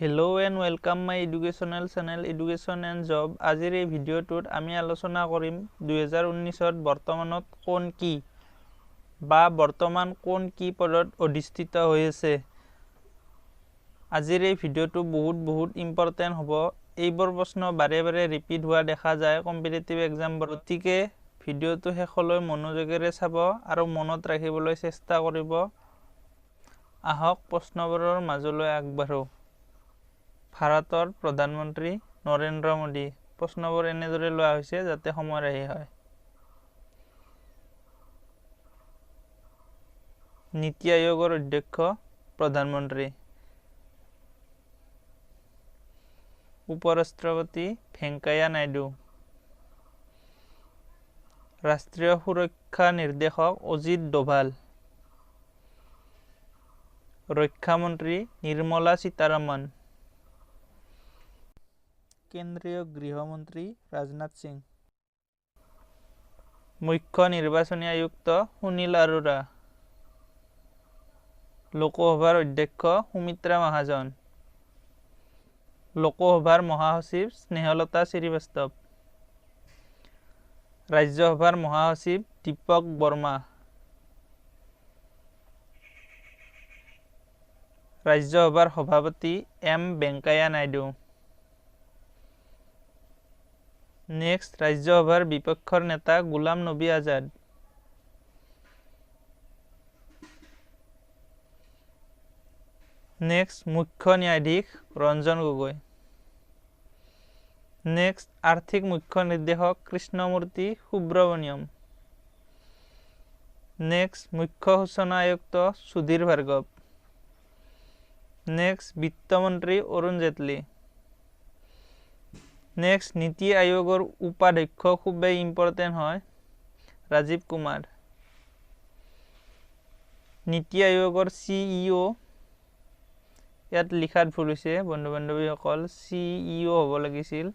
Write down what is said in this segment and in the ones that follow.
Hello and welcome my educational channel Education and Job. আজিৰ এই ভিডিঅ'টোত আমি আলোচনা কৰিম 2019ত বৰ্তমানত কোন কি বা বৰ্তমান কোন কি পদত অধিষ্ঠিত হৈ আছে। আজিৰ এই ভিডিঅ'টো বহুত বহুত ইম্পৰ্টেণ্ট হ'ব। এইবোৰ প্ৰশ্ন বাৰে বাৰে ৰিপিট হোৱা দেখা যায় কম্পিটিটিভ এক্সামবোৰ, গতিকে ভিডিঅ'টো শেষলৈ মনোযোগেৰে চাব আৰু মনত ৰাখিবলৈ চেষ্টা কৰিব। আহক প্ৰশ্নবোৰৰ মাজলৈ আগবাঢ়ো। ভাৰতৰ প্ৰধানমন্ত্ৰী নৰেন্দ্ৰ মোদী। প্ৰশ্নবোৰ এনেদৰে লোৱা হৈছে যাতে সময় ৰাহি হয়। নীতি আয়োগৰ অধ্যক্ষ প্ৰধানমন্ত্ৰী। উপৰাষ্ট্ৰপতি ভেংকায়া নাইডু। ৰাষ্ট্ৰীয় সুৰক্ষা নিৰ্দেশক অজিত ডোভাল। ৰক্ষামন্ত্ৰী নিৰ্মলা সীতাৰমন। কেন্দ্ৰীয় গৃহমন্ত্ৰী ৰাজনাথ সিং। মুখ্য নিৰ্বাচনী আয়ুক্ত সুনীল আৰোৰা। লোকসভাৰ অধ্যক্ষ সুমিত্ৰা মহাজন। লোকসভাৰ মহাসচিব স্নেহলতা শ্ৰীবাস্তৱ। ৰাজ্যসভাৰ মহাসচিব দীপক বৰ্মা। ৰাজ্যসভাৰ সভাপতি এম ভেংকায়া নাইডু। নেক্সট, ৰাজ্যসভাৰ বিপক্ষৰ নেতা গুলাম নবী আজাদ। নেক্সট, মুখ্য ন্যায়াধীশ ৰঞ্জন গগৈ। নেক্সট, আৰ্থিক মুখ্য নিৰ্দেশক কৃষ্ণমূৰ্তি সুব্ৰমণিয়ম। নেক্সট, মুখ্য সূচনা আয়ুক্ত সুধীৰ ভাৰ্গৱ। নেক্সট, বিত্তমন্ত্ৰী অৰুণ জেটলী। নেক্সট, নীতি আয়োগৰ উপাধ্যক্ষ খুবেই ইম্পৰ্টেণ্ট হয় ৰাজীৱ কুমাৰ। নীতি আয়োগৰ CEO, ইয়াত লিখাত ভুল হৈছে বন্ধু বান্ধৱীসকল, CEO হ'ব লাগিছিল।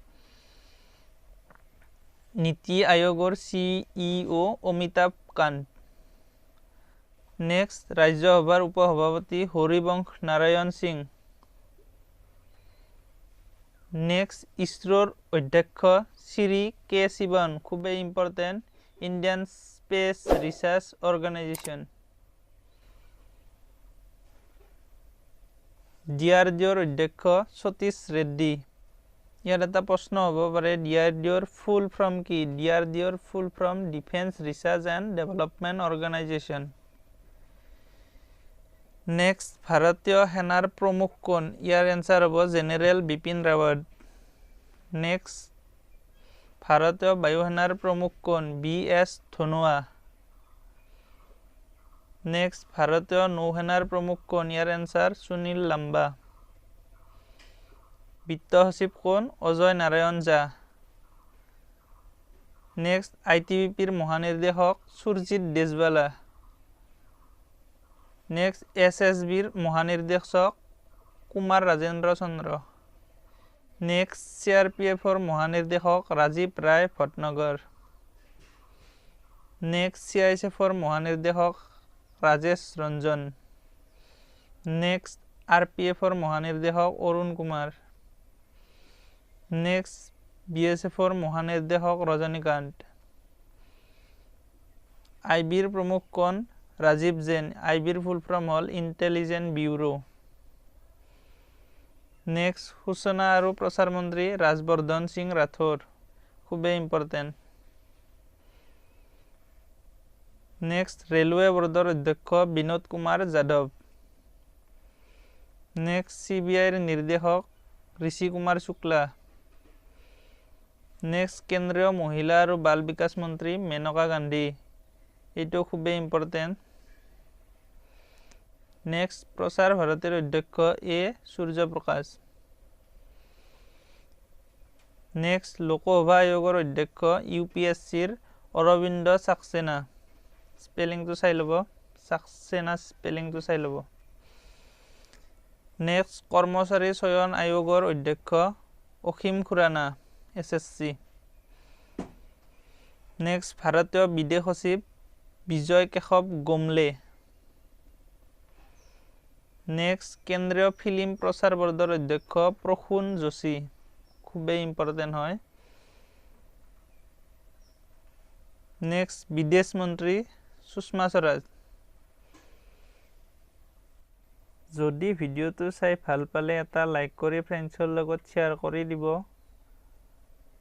নীতি আয়োগৰ CEO Amitabh Kant. Next, ৰাজ্যসভাৰ উপসভাপতি হৰিবংশ নাৰায়ণ সিং। নেক্সট, ইছৰোৰ অধ্যক্ষ শ্ৰী কে শিৱন, খুবেই important, Indian Space Research Organisation. ডিআৰডিঅ'ৰ অধ্যক্ষ সতীশ ৰেড্ডী। ইয়াত এটা প্ৰশ্ন হ'ব পাৰে, ডিআৰডিঅ'ৰ ফুল ফৰ্ম কি? ডিআৰডিঅ'ৰ full form Defence Research and Development Organisation. Next, ভাৰতীয় সেনাৰ প্ৰমুখ কোন? ইয়াৰ এনচাৰ হ'ব জেনেৰেল বিপিন ৰাৱাট। নেক্সট, ভাৰতীয় বায়ুসেনাৰ প্ৰমুখ কোন? B S Dhanoa. Next, ভাৰতীয় নৌসেনাৰ প্ৰমুখ কোন? ইয়াৰ এনচাৰ সুনীল লাম্বা। বিত্ত সচিব কোন? অজয় নাৰায়ণ ঝা। নেক্সট, ITBPৰ মহানিৰ্দেশক সুৰজিত দেশবালা। নেক্সট, SSBৰ মহানিৰ্দেশক কুমাৰ ৰাজেন্দ্ৰ চন্দ্ৰ। নেক্সট, CRPFৰ মহানিৰ্দেশক ৰাজীৱ ৰায় ভটনগৰ। নেক্সট, CISFৰ মহানিৰ্দেশক ৰাজেশ ৰঞ্জন। নেক্সট, RPFৰ মহানিৰ্দেশক অৰুণ কুমাৰ। নেক্সট, BSFৰ মহানিৰ্দেশক ৰজনীকান্ত। IBৰ প্ৰমুখ কোন? ৰাজীৱ জৈন। IBৰ ফুল ফৰ্ম হ'ল ইণ্টেলিজেণ্ট ব্যুৰো। নেক্সট, সূচনা আৰু প্ৰচাৰ মন্ত্ৰী ৰাজবৰ্ধন সিং ৰাথোৰ, খুবেই ইম্পৰ্টেণ্ট। নেক্সট, ৰেলৱে বৰ্ডৰ অধ্যক্ষ বিনোদ কুমাৰ যাদৱ। নেক্সট, CBIৰ নিৰ্দেশক ঋষি কুমাৰ শুক্লা। নেক্সট, কেন্দ্ৰীয় মহিলা আৰু বাল বিকাশ মন্ত্ৰী মেনকা গান্ধী, এইটো খুবেই ইম্পৰ্টেণ্ট। নেক্সট, প্ৰসাৰ ভাৰতীৰ অধ্যক্ষ এ সূৰ্যপ্ৰকাশ। নেক্সট, লোকসভা আয়োগৰ অধ্যক্ষ UPSCৰ অৰবিন্দ সাক্সেনা। স্পেলিংটো চাই ল'ব, সাক্সেনা স্পেলিংটো চাই ল'ব। নেক্সট, কৰ্মচাৰী চয়ন আয়োগৰ অধ্যক্ষ অসীম খুৰানা, SSC। Next, ভাৰতীয় বিদেশ সচিব বিজয় কেশৱ গোমলে। নেক্সট, কেন্দ্ৰীয় ফিল্ম প্ৰচাৰ বৰ্ডৰ অধ্যক্ষ প্ৰসূন যোশী, খুবেই ইম্পৰ্টেণ্ট হয়। নেক্সট, বিদেশ মন্ত্ৰী সুষমা স্বৰাজ। যদি ভিডিঅ'টো চাই ভাল পালে এটা লাইক কৰি ফ্ৰেণ্ডছৰ লগত শ্বেয়াৰ কৰি দিব।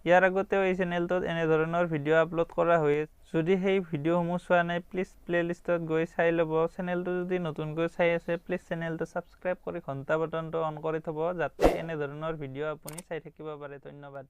ইয়াৰ আগতেও এই চেনেলটোত এনেধৰণৰ ভিডিঅ' আপলোড কৰা হৈ আছে। যদি সেই ভিডিঅ'সমূহ চোৱা নাই, প্লিজ প্লে'লিষ্টত গৈ চাই ল'ব। চেনেলটো যদি নতুনকৈ চাই আছে, প্লিজ চেনেলটো ছাবস্ক্ৰাইব কৰি ঘণ্টা বাটনটো অন কৰি থ'ব, যাতে এনেধৰণৰ ভিডিঅ' আপুনি চাই থাকিব পাৰে। ধন্যবাদ।